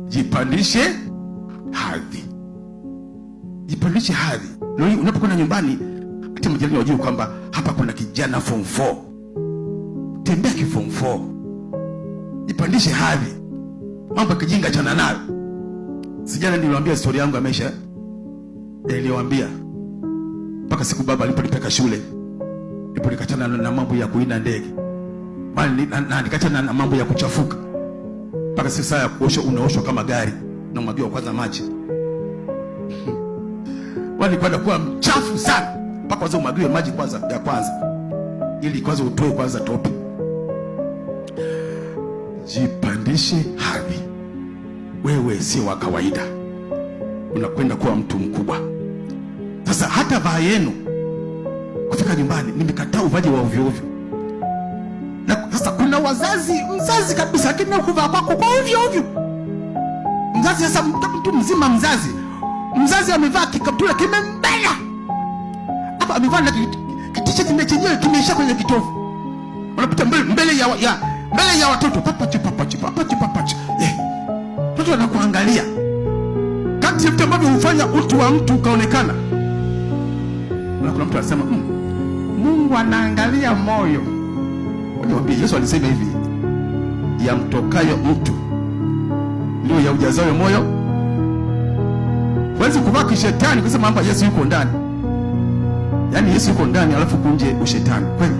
Jipandishe hadhi, jipandishe hadhi. Leo unapokwenda nyumbani, hata majirani wajue kwamba hapa kuna kijana form 4. Tembea ki form 4, jipandishe hadhi. Mambo ya kijinga chana nayo. Sijana niliwaambia story yangu ya maisha, niliwaambia mpaka siku baba aliponipeleka shule, ndipo nikachana na mambo ya kuinda ndege, bali na nikachana na mambo ya kuchafuka mpaka sasa ya kuoshwa, unaoshwa kama gari na mwagiwa kwanza maji. Wali kwenda kuwa mchafu sana mpaka kwanza umwagiwe maji kwanza ya kwanza, ili kwanza utoe kwanza tope. Jipandishe hadhi, wewe sio wa kawaida, unakwenda kuwa mtu mkubwa. Sasa hata vaa yenu kufika nyumbani, nimekataa uvaji wa ovyo ovyo. Na sasa kuna wazazi, mzazi kabisa, lakini kuvaa kwako kwa ovyo ovyo. Mzazi sasa, mtu mzima, mzazi amevaa kikaptula kimembana hapa, amevaa na kitisheti chenyewe kimeisha kwenye kitovu, wanapita mbele ya watoto, papachi papachi papachi papachi, mtoto anakuangalia. Kati ya vitu ambavyo hufanya utu wa mtu ukaonekana, na kuna mtu anasema Mungu anaangalia moyo. Niwaambie, Yesu alisema hivi, yamtokayo mtu ndio yaujazayo moyo. Huwezi kuvaa kishetani kusema kwamba Yesu yuko ndani. Yaani Yesu yuko ndani alafu kunje ushetani. Kweli?